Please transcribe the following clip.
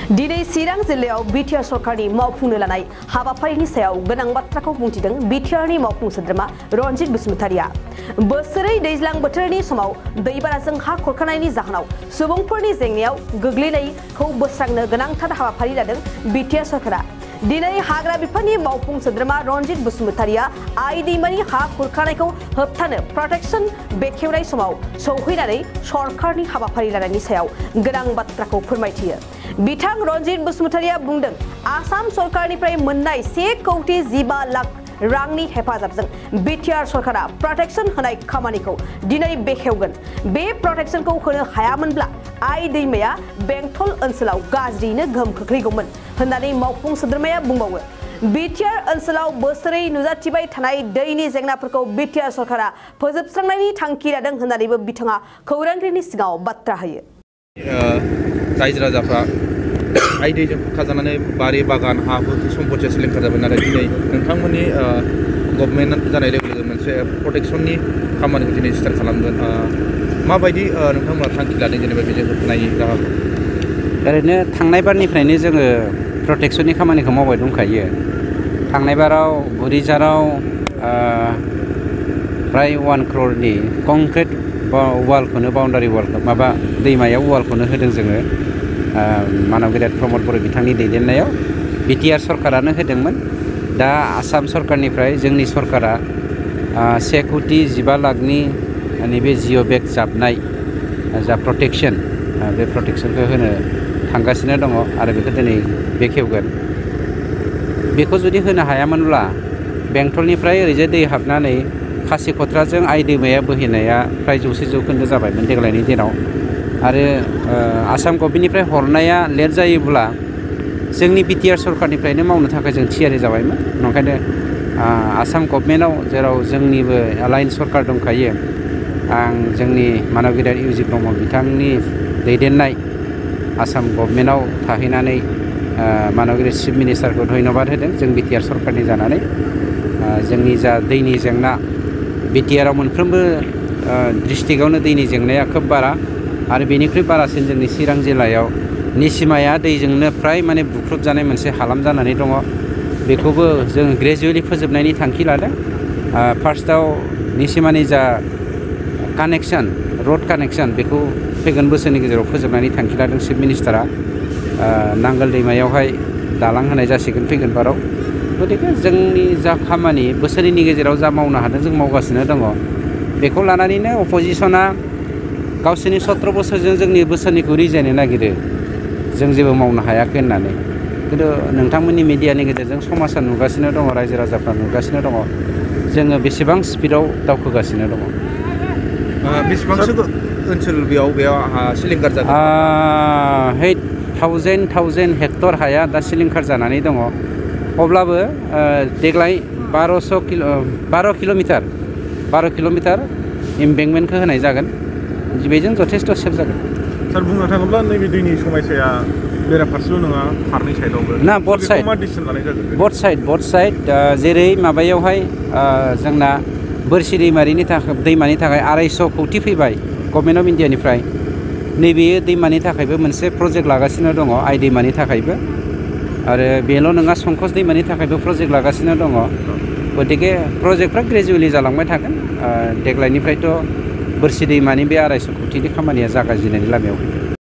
दिनै चिरां जिल्लायाव बिटिआर सरकारनि मावफुंनो लानाय हाबाफारिनि सायाव गोनां बाथ्राखौ बुंथिदों बिटिआरनि मावफुं सोद्रोमा रनजित बसुमतारिया। बोसोरै दैज्लां बोथोरनि समाव दैबानाजों हा खुरखानायनि जाहोनाव सुबुंफोरनि जेंनायाव गोग्लैनायखौ बोस्रांनो गोनांथार हाबाफारि लादों बिटिआर सरकारा। दिनै हाग्रा बिफाननि मावफुं सोद्रोमा रनजित बसुमतारिया आइ दैमानि हा खुरखानायखौ होबथानो प्रटेक्शन बेखेवनाय समाव सौहैनानै सरकारनि हाबाफारि लानायनि सायाव गोनां बाथ्राखौ फोरमायथियो। बिथां रनजित बसुमतारिया बुंदों, आसाम सरकारनिफ्राय मोननाय 1,15 लाख रांनि हेफाजाबजों बिटिआर सरकारा प्रटेक्शन होनाय खामानिखौ दिनै बेखेवगोन। बे प्रटेक्शनखौ होनो हायामोनब्ला आइ दैमाया बेंटल ओनसोलाव गाज्रियैनो गोहोम खोख्लैगौमोन होननानै मावफुं सोद्रोमाया बुंबावो। बिटिआर ओनसोलाव बोसोरै नुजाथिबाय थानाय दैनि जेंनाफोरखौ बिटिआर सरकारा फोजोबस्रांनायनि थांखि लादों होननानैबो बिथाङा खौरांगिरिनि सिगाङाव बाथ्रा होयो। रायजो राजाफ्रा आइ दैजों खुरखाजानानै बारि बागान हा हु सम्पथिया सिलिंखार जाबाय। नाथाय दिनै नोंथांमोननि गभर्नमेन्ट जानाय लोगो लोगो मोनसे प्रटेक्शननि खामानिखौ दिनै स्टार्ट खालामगोन। माबायदि नोंथांमोना थांखि लादों जेनेबा बेजों होबथानायनि राहाखौ? ओरैनो थांनाय बारनिफ्रायनो जोङो प्रटेक्शननि खामानिखौ मावबाय दंखायो। थांनाय बाराव बुरिजाराव प्राय 1 crore कंक्रिट वालखौनो बाउन्डारि वालखौ माबा दैमायाव वालखौनो होदों जोङो। मानव गेदेर प्रमद बर' बिथांनि दैदेननायाव बिटिआर सरकारानो होदोंमोन। दा आसाम सरकारनिफ्राय जोंनि सरकारा 1,15 लाखनि नैबे जिअ' बेग जाबनाय जा प्रटेक्शन बे प्रटेक्शनखौ होनो थांगासिनो दङ आरो बेखौ दिनै बेखेवगोन। बेखौ जुदि होनो हायामोनब्ला बेंटलनिफ्राय ओरैजाय दै हाबनानै खासिखत्राजों आइ दैमाया बोहैनाया फ्राय 100% जाबायमोन देग्लायनि दिनाव। आरो आसाम गभर्नमेन्टनिफ्राय हरनाया लेट जायोब्ला जोंनि बिटिआर सरकारनिफ्रायनो मावनो थाखाय जों थियारि जाबायमोन। ओंखायनो आसाम गभर्नमेन्टआव जेराव जोंनिबो लाइन सरकार दंखायो, आं जोंनि मानव गेदेर इउ जि ब्रह्म बिथांनि दैदेननाय आसाम गभर्नमेन्टआव थाहैनानै मानव गेदेर चिफ मिनिस्टारखौ धन्यबाद होदों जों बिटिआर सरकारनि जानानै। जोंनि जा दैनि जेंना बिटिआराव मोनफ्रोमबो डिस्ट्रिक्टआवनो दैनि जेंनाया खोब बारा आरो बेनिख्रुइ बारासिन जोंनि चिरां जिल्लायाव निसिमाया दैजोंनो फ्राय माने बुख्रुबजानाय मोनसे हालाम जानानै दङ। बेखौबो जों ग्रेजुवेलि फोजोबनायनि थांखि लादों। फार्स्टआव निसिमानि जा कानेक्सन रड कानेक्सन बेखौ फैगोन बोसोरनि गेजेराव फोजोबनायनि थांखि लादों चिफ मिनिस्टारा। नांगोल दैमायावहाय दालां होनाय जासिगोन फैगोन बाराव। गतिके जोंनि जा खामानि बोसोरनि गेजेराव जा मावनो हादों जों मावगासिनो दङ। बेखौ लानानैनो अपोजिसना गावसोरनि 17 बोसोरजों जोंनि बोसोरनिखौ रिजायनो नागिरो जों जेबो मावनो हायाखै होननानै। खिन्थु नोंथांमोननि मिडियानि गेजेरजों समाजा नुगासिनो दङ, रायजो राजाफ्रा नुगासिनो दङ जोङो बेसेबां स्पिडआव दावखोगासिनो दङ। बेसेबांसो ओनसोल बेयाव सिलिंखार जादों? 1000 हेक्टर हाया दा सिलिंखार जानानै दङ। अब्लाबो देग्लाय 12 किल'मिटार इम्बेंकमेन्टखौ होनाय जागोन। बेजों जथेस्थ' सेफ जागोन। सार, बुंनो थाङोब्ला नैबे दैनि समस्याया बेराफारसेल' नङा, फारनै साइडआवबो ना बथ साइड। मा डिसिसन लानाय जादों? बथ साइड जेरै माबायावहाय जोंना बोरसि दैमानि थाखाय 250 कौटि फैबाय गभर्नमेन्ट अफ इन्डियानिफ्राय। नैबे दैमानि थाखायबो मोनसे प्रजेक्ट लागासिनो दङ, आइ दैमानि थाखायबो। आरो बेल' नङा, संकस दैमानि थाखायबो प्रजेक्ट लागासिनो दङ। गतिके प्रजेक्टफ्रा ग्रेजुवेलि जालांबाय थागोन। देग्लायनिफ्रायथ' बोरसि दैमानि बे 250 कौटिनि खामानिया जागायजेननायनि लामायाव फैबाय।